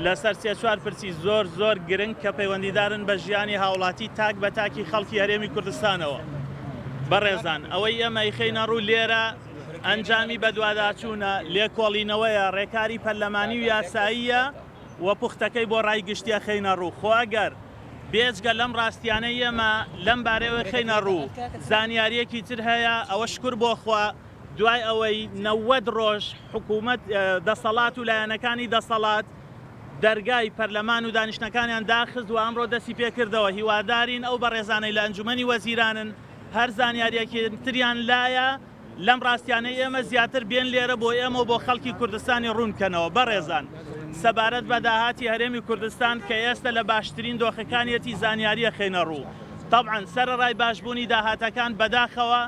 لەسەر سێ چوار پرسی زۆر زۆر گرنگ کە پەیوەندیدارن بە ژیانی هاوڵاتی تاک بە تاکی خەڵکی هەرێمی کوردستانەوە. بەڕێزان ئەوەی ئێمە ئیخەینە ڕوو لێرە ئەنجامی بەدواداچوونە، لێکۆڵینەوەیە، ڕێکاری پەرلەمانی و یاساییە و پوختەکەی بۆ ڕای گشتی ئەخەینە ڕوو. خۆ ئەگەر بێجگە لەم ڕاستیانەی ئێمە لەم بارەیەوە خەینە ڕوو، زانیارییەکی تر هەیە، ئەوە شکور بۆ خوا دوای ئەوەی 90 ڕۆژ حکوومەت، دەسەڵات و لایەنەکانی دەسەڵات دەرگای پەرلەمان و دانیشتنەکانیان داخست و ئەمڕۆ دەستی پێکردەوە، هیوادارین ئەو بەڕێزانەی لە ئەنجومەنی وەزیرانن هەر زانیارییەکی تریان لایە لەم ڕاستیانەی ئێمە زیاتر بێن لێرە بۆ ئێمە و بۆ خەڵکی کوردستانی ڕوون کەنەوە. بەڕێزان سەبارەت بە داهاتی هەرێمی کوردستان کە ئێستە لە باشترین دۆخەکانیەتی زانیاری ئەخەینە ڕوو. تەبعەن سەرەڕای باشبوونی داهاتەکان بەداخەوە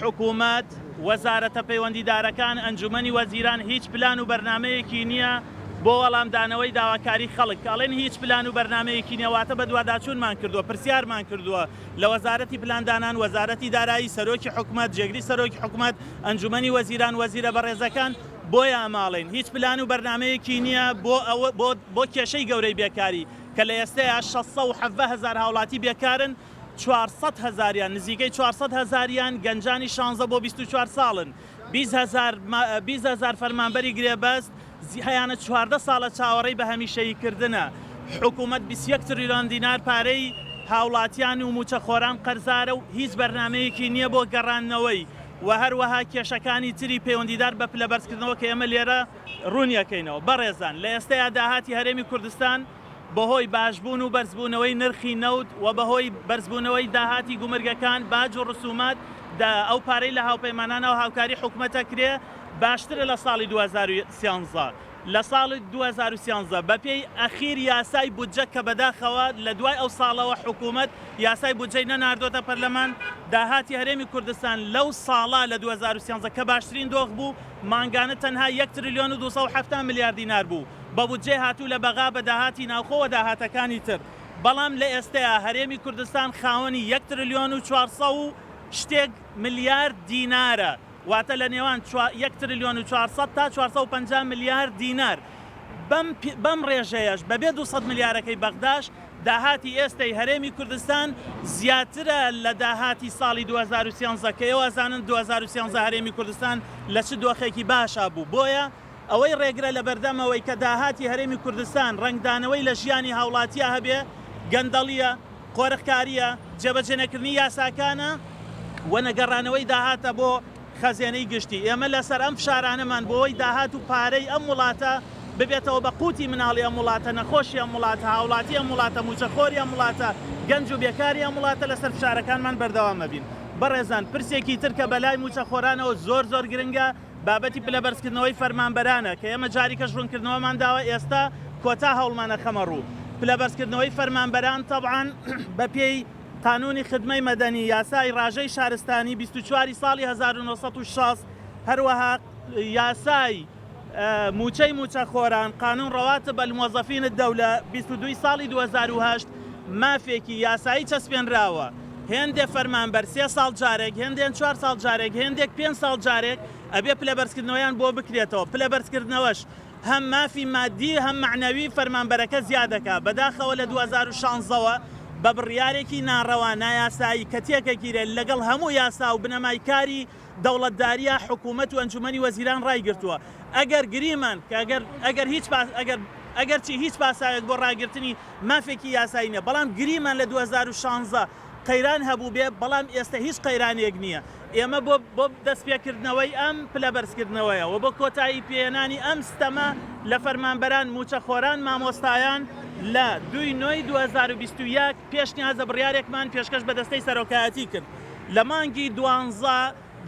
حکوومەت، وەزارەتە پەیوەندیدارەکان، ئەنجوومەنی وەزیران هیچ پلان و بەرنامەیەکی نییە بۆ وەڵامدانەوەی داواکاری خەڵک. کە ئەڵێن هیچ پلان و بەرنامەیەکی نییە واتە بەدواداچوونمان کردووە، پرسیارمان کردووە لە وەزارەتی پلاندانان، وەزارەتی دارایی، سەرۆکی حکومەت، جێگری سەرۆکی حکومەت، ئەنجومەنی وەزیران، وەزیرە بەڕێزەکان، بۆیە ئەمە ئەڵێین هیچ پلان و بەرنامەیەکی نییە بۆ ئەوە بۆ بۆ کێشەی گەورەی بێکاری کە لە ئێستەیا 617 هەزار هاوڵاتی بێکارن، 400 هەزاریان نزیکەی 400 هەزاریان گەنجانی 16 بۆ 24 ساڵن، 20 هەزار 20 هەزار فەرمانبەری گرێبەست هەیانە 14 ساڵە چاوەڕێی بە هەمیشەیی کردنە. حکوومەت 21 تریلیۆن دینار پارەی هاوڵاتیان و مووچەخۆران قەرزارە و هیچ بەرنامەیەکی نییە بۆ گەڕاندنەوەی و هەروەها کێشەکانی تری پەیوەندیدار بە پلەبەرزکردنەوە کە ئێمە لێرە ڕوونیەکەینەوە. بەڕێزان لە ئێستەیا داهاتی هەرێمی کوردستان بەهۆی باشبوون و بەرزبوونەوەی نرخی نەوت و بەهۆی بەرزبوونەوەی داهاتی گومرگەکان، باج و ڕسومات، دا ئەو پارەی لە هاوپەیمانانەوە هاوکاری حکومەت ئەکرێ باشترە لە ساڵی 2013. لە ساڵی 2013 بەپێی ئەخیر یاسای بودجە کە بەداخەوە لە دوای ئەو ساڵەوە حکومەت یاسای بودجەی نەناردۆتە پەرلەمان، داهاتی هەرێمی کوردستان لەو ساڵە لە 2013 کە باشترین دۆخ بوو مانگانە تەنها یەک ترلیۆن و 270 ملیار دینار بوو بە بودجەی هاتوو لە بەغا بە داهاتی ناوخۆ و داهاتەکانی تر، بەڵام لە ئێستەیا هەرێمی کوردستان خاوەنی یەک ترلیۆن و چوارسەد و شتێک ملیار دینارە، واتە لە نێوان یەک ترلیۆن و 400 تا 450 ملیار دینار. بەم بەم ڕێژەیەش بەبێ 200 ملیارەکەی بەغداش داهاتی ئێستەی هەرێمی کوردستان زیاترە لە داهاتی ساڵی 2013 کە ئێوە ئەزانن 2013 هەرێمی کوردستان لە چ دۆخێکی باشا بوو. بۆیە ئەوەی ڕێگرە لەبەردەم ئەوەی کە داهاتی هەرێمی کوردستان ڕەنگدانەوەی لە ژیانی هاوڵاتیا هەبێ، گەندەڵییە، قۆرخکارییە، جێبەجێنەکردنی یاساکانە و نەگەڕانەوەی داهاتە بۆ خەزێنەی گشتی. ئێمە لەسەر ئەم فشارانەمان بۆ ئەوەی داهات و پارەی ئەم وڵاتە ببێتەوە بە قوتی مناڵی ئەم وڵاتە، نەخۆشی ئەم وڵاتە، هاوڵاتی ئەم وڵاتە، مووچەخۆری ئەم وڵاتە، گەنج و بێکاری ئەم وڵاتە لەسەر فشارەکانمان بەردەوام ئەبین. بەڕێزان پرسێکی تر کە بەلای مووچەخۆرانەوە زۆر زۆر گرنگە، بابەتی پلەبەرزکردنەوەی فەرمانبەرانە کە ئێمە جاریکەش ڕوونکردنەوەمان داوە ئێستا کۆتا هەوڵمانە خەمە ڕوو. پلەبەرزکردنەوەی فەرمانبەران تەبعەن بەپێی قانونی خدمەی مەدەنی یاسای ڕاژەی شارستانی 24 ی ساڵی 1960 هەروەها یاسای مووچەی مووچەخۆران، قانون رواتب الموظفین الدولە، 22 ی ساڵی 2008 مافێکی یاسایی چەسپێنراوە. هێندێ فەرمانبەر سێ ساڵ جارێک، هێندێن چوار ساڵ جارێک، هێندێک پێنج ساڵ جارێک ئەبێ پلەبەرزکردنەوەیان بۆ بکرێتەوە، پلەبەرزکردنەوەش هەم مافی مادی هەم مەعنەوی فەرمانبەرەکە زیاد دەکا، بەداخەوە لە 2016 وە بە بڕیارێکی ناڕەوا، نایاسایی کە تێکەگیرێ لەگەڵ هەموو یاسا و بنەمای کاری دەوڵەتداریە حکوومەت و ئەنجومەنی وەزیران ڕایگرتووە ئەگەر گریمان کە ئەگەر ئەگەر هیچ ئەگەر ئەگەرچی هیچ پاساوێک بۆ ڕاگرتنی مافێکی یاسایی نیە بەڵام گریمان لە 2016 قەیران هەبووبێ بەڵام ئێستا هیچ قەیرانێک نییە ئێمە بۆ بۆ دەستپێکردنەوەی ئەم پلە بەرزکردنەوەیە و بۆ کۆتایی پێهێنانی ئەم ستەمە لە فەرمانبەران مووچەخۆران مامۆستایان لە دووی نۆی 2021 پێشنیازە بڕیارێکمان پێشکەش بە دەستەی سەرۆکایەتی کرد لە مانگی دوانزە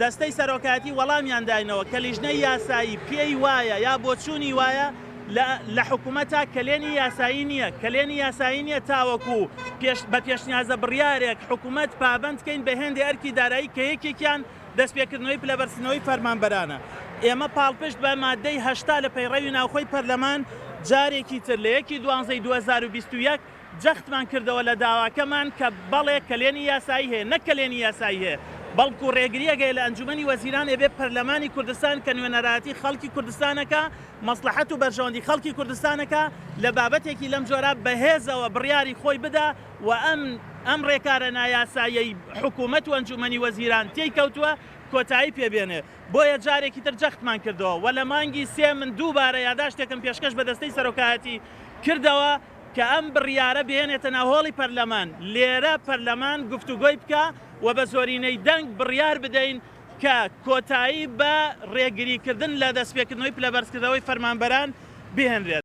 دەستەی سەرۆکایەتی وەڵامیان داینەوە کە لیژنەی یاسایی پێی وایە یا بۆچوونی وایە لە لە حکومەتا کەلێنی یاسایی نییە کەلێنی یاسایی نییە تاوەکو پێش بە پێشنیازە بڕیارێک حکومەت پابەند کەین بە هێندێ ئەرکی دارایی کە یەکێکیان دەستپێکردنەوەی پلەبەرزکردنەوەی فەرمانبەرانە. ئێمە پاڵپشت بە مادەی 80 لە پەیڕەوی ناوخۆی پەرلەمان جارێکی تر لە یەکی دوانزەی 2021 جەختمان کردەوە لە داواکەمان کە بەڵێ کەلێنی یاسایی هەیە، نەک کەلێنی یاسایی هەیە، بەڵکو ڕێگریەک هەیە لە ئەنجومەنی وەزیران ئەبێ پەرلەمانی کوردستان کە نوێنەرایەتی خەڵکی کوردستانەکە مەسڵەحەت و بەرژەوەندی خەڵکی کوردستانەکە لە بابەتێکی لەم جۆرە بەهێزەوە بڕیاری خۆی بدا و ئەم ئەم ڕێکارە نایاساییەی حکومەت و ئەنجومەنی وەزیران تێی کەوتووە کۆتایی پێ بێنێ. بۆیە جارێکی تر جەختمان کردەوە و لە مانگی سێ من دووبارە یاداشتێکم پێشکەش بە دەستەی سەرۆکایەتی کردەوە کە ئەم بڕیارە بهێنێتە ناو هۆڵی پەرلەمان، لێرە پەرلەمان گفتوگۆی بکا و بە زۆرینەی دەنگ بڕیار بدەین کە کۆتایی بە ڕێگریکردن لە دەستپێکردنەوەی پلەبەرزکردنەوەی فەرمانبەران بهێنرێت.